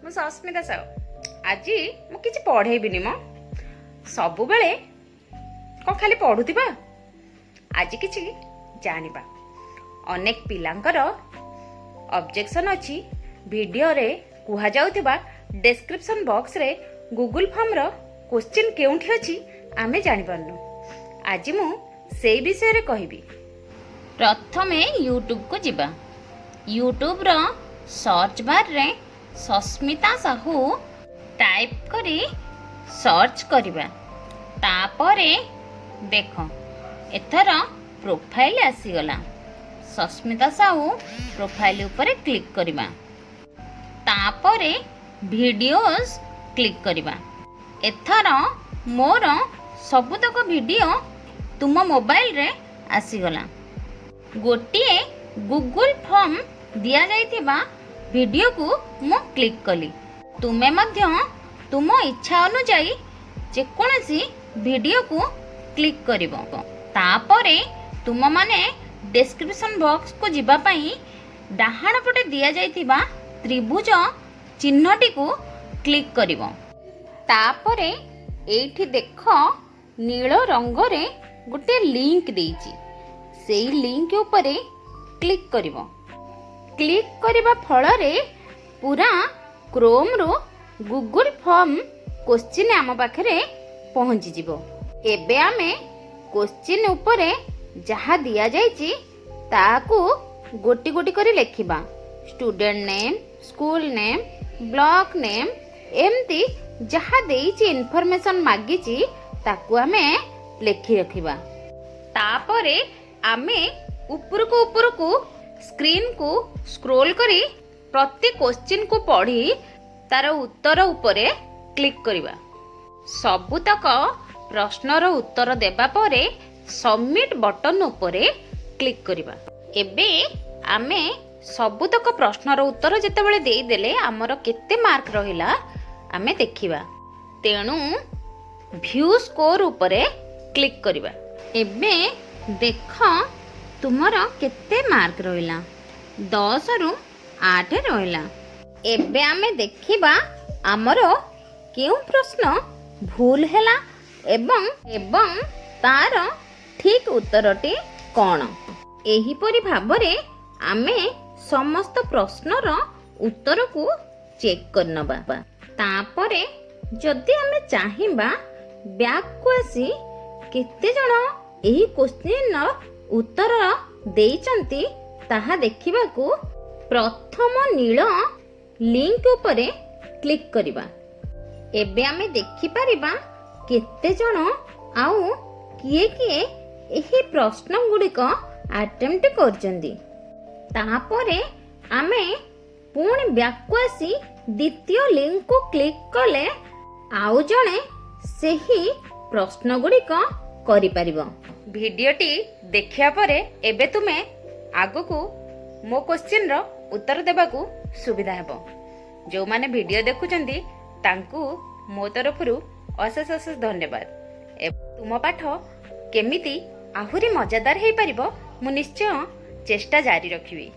ମୁଁ ସସ୍ମିତା ସାହୁ। ଆଜି ମୁଁ କିଛି ପଢ଼େଇବିନି ମ। ସବୁବେଳେ କ'ଣ ଖାଲି ପଢ଼ୁଥିବା? ଆଜି କିଛି ଜାଣିବା। ଅନେକ ପିଲାଙ୍କର ଅବଜେକ୍ସନ୍ ଅଛି, ଭିଡ଼ିଓରେ କୁହାଯାଉଥିବା ଡେସ୍କ୍ରିପସନ୍ ବକ୍ସରେ ଗୁଗୁଲ୍ ଫର୍ମର କୋଶ୍ଚିନ୍ କେଉଁଠି ଅଛି, ଆମେ ଜାଣିପାରୁନୁ। ଆଜି ମୁଁ ସେଇ ବିଷୟରେ କହିବି। ପ୍ରଥମେ ୟୁଟ୍ୟୁବକୁ ଯିବା। ୟୁଟ୍ୟୁବର ସର୍ଚ୍ଚ ବାର୍ରେ ସସ୍ମିତା ସାହୁ ଟାଇପ୍ କରି ସର୍ଚ୍ଚ କରିବା। ତାପରେ ଦେଖ, ଏଥର ପ୍ରୋଫାଇଲ୍ ଆସିଗଲା। ସସ୍ମିତା ସାହୁ ପ୍ରୋଫାଇଲ୍ ଉପରେ କ୍ଲିକ୍ କରିବା। ତାପରେ ଭିଡ଼ିଓସ୍ କ୍ଲିକ୍ କରିବା। ଏଥର ମୋର ସବୁତକ ଭିଡ଼ିଓ ତୁମ ମୋବାଇଲରେ ଆସିଗଲା। ଗୋଟିଏ ଗୁଗୁଲ୍ ଫର୍ମ ଦିଆଯାଇଥିବା ଭିଡ଼ିଓକୁ ମୁଁ କ୍ଲିକ୍ କଲି। ତୁମେ ମଧ୍ୟ ତୁମ ଇଚ୍ଛା ଅନୁଯାୟୀ ଯେକୌଣସି ଭିଡ଼ିଓକୁ କ୍ଲିକ୍ କରିବ। ତାପରେ ତୁମମାନେ ଡେସ୍କ୍ରିପସନ୍ ବକ୍ସକୁ ଯିବା ପାଇଁ ଡାହାଣ ପଟେ ଦିଆଯାଇଥିବା ତ୍ରିଭୁଜ ଚିହ୍ନଟିକୁ କ୍ଲିକ୍ କରିବ। ତାପରେ ଏଇଠି ଦେଖ, ନୀଳ ରଙ୍ଗରେ ଗୋଟେ ଲିଙ୍କ ଦେଇଛି। ସେଇ ଲିଙ୍କ ଉପରେ କ୍ଲିକ୍ କରିବ। କ୍ଲିକ୍ କରିବା ଫଳରେ ପୁରା କ୍ରୋମ୍ରୁ ଗୁଗୁଲ୍ ଫର୍ମ କୋଶ୍ଚିନ୍ ଆମ ପାଖରେ ପହଞ୍ଚିଯିବ। ଏବେ ଆମେ କୋଶ୍ଚିନ୍ ଉପରେ ଯାହା ଦିଆଯାଇଛି, ତାକୁ ଗୋଟି ଗୋଟି କରି ଲେଖିବା। Student name, school name, block name, ଏମିତି ଯାହା ଦେଇଛି, ଇନଫର୍ମେସନ୍ ମାଗିଛି, ତାକୁ ଆମେ ଲେଖି ରଖିବା। ତାପରେ ଆମେ ଉପରକୁ ଉପରକୁ ସ୍କ୍ରିନ୍କୁ ସ୍କ୍ରୋଲ୍ କରି ପ୍ରତି କୋଶ୍ଚିନ୍କୁ ପଢ଼ି ତାର ଉତ୍ତର ଉପରେ କ୍ଲିକ୍ କରିବା। ସବୁତକ ପ୍ରଶ୍ନର ଉତ୍ତର ଦେବା ପରେ ସବମିଟ୍ ବଟନ୍ ଉପରେ କ୍ଲିକ୍ କରିବା। ଏବେ ଆମେ ସବୁତକ ପ୍ରଶ୍ନର ଉତ୍ତର ଯେତେବେଳେ ଦେଇଦେଲେ, ଆମର କେତେ ମାର୍କ ରହିଲା ଆମେ ଦେଖିବା। ତେଣୁ ଭ୍ୟୁ ସ୍କୋର ଉପରେ କ୍ଲିକ୍ କରିବା। ଏବେ ଦେଖ, ତୁମର କେତେ ମାର୍କ ରହିଲା। 10ରୁ 8 ରହିଲା। ଏବେ ଆମେ ଦେଖିବା ଆମର କେଉଁ ପ୍ରଶ୍ନ ଭୁଲ ହେଲା ଏବଂ ତାର ଠିକ୍ ଉତ୍ତରଟି କ'ଣ। ଏହିପରି ଭାବରେ ଆମେ ସମସ୍ତ ପ୍ରଶ୍ନର ଉତ୍ତରକୁ ଚେକ୍ କରିନେବା। ତାପରେ ଯଦି ଆମେ ଚାହିଁବା, ବ୍ୟାକକୁ ଆସି କେତେ ଜଣ ଏହି କୋଶ୍ଚିନ୍ର ଉତ୍ତର ଦେଇଛନ୍ତି, ତାହା ଦେଖିବାକୁ ପ୍ରଥମ ନୀଳ ଲିଙ୍କ ଉପରେ କ୍ଲିକ୍ କରିବା। ଏବେ ଆମେ ଦେଖିପାରିବା କେତେ ଜଣ ଆଉ କିଏ କିଏ ଏହି ପ୍ରଶ୍ନ ଗୁଡ଼ିକ ଆଟେମ୍ପ୍ଟ କରିଛନ୍ତି। ତାପରେ ଆମେ ପୁଣି ବ୍ୟାକକୁ ଆସି ଦ୍ୱିତୀୟ ଲିଙ୍କକୁ କ୍ଲିକ୍ କଲେ ଆଉ ଜଣେ ସେହି ପ୍ରଶ୍ନ ଗୁଡ଼ିକ କରିପାରିବ। ଭିଡ଼ିଓଟି ଦେଖିବା ପରେ ଏବେ ତୁମେ ଆଗକୁ ମୋ କୋଶ୍ଚିନ୍ର ଉତ୍ତର ଦେବାକୁ ସୁବିଧା ହେବ। ଯେଉଁମାନେ ଭିଡ଼ିଓ ଦେଖୁଛନ୍ତି, ତାଙ୍କୁ ମୋ ତରଫରୁ ଅଶେଷ ଅଶେଷ ଧନ୍ୟବାଦ। ତୁମ ପାଠ କେମିତି ଆହୁରି ମଜାଦାର ହେଇପାରିବ, ମୁଁ ନିଶ୍ଚୟ ଚେଷ୍ଟା ଜାରି ରଖିବି।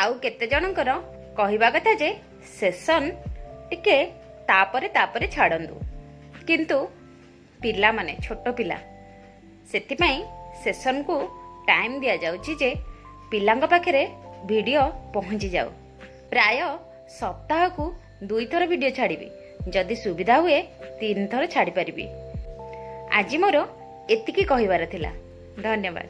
ଆଉ କେତେ ଜଣଙ୍କର କହିବା କଥା ଯେ ସେସନ୍ ଟିକେ ତାପରେ ତାପରେ ଛାଡ଼ନ୍ତୁ। କିନ୍ତୁ ପିଲାମାନେ ଛୋଟ ପିଲା, ସେଥିପାଇଁ ସେସନ୍କୁ ଟାଇମ୍ ଦିଆଯାଉଛି ଯେ ପିଲାଙ୍କ ପାଖରେ ଭିଡ଼ିଓ ପହଞ୍ଚି ଯାଉ। ପ୍ରାୟ ସପ୍ତାହକୁ ଦୁଇଥର ଭିଡ଼ିଓ ଛାଡ଼ିବି। ଯଦି ସୁବିଧା ହୁଏ, ତିନିଥର ଛାଡ଼ିପାରିବି। ଆଜି ମୋର ଏତିକି କହିବାର ଥିଲା। ଧନ୍ୟବାଦ।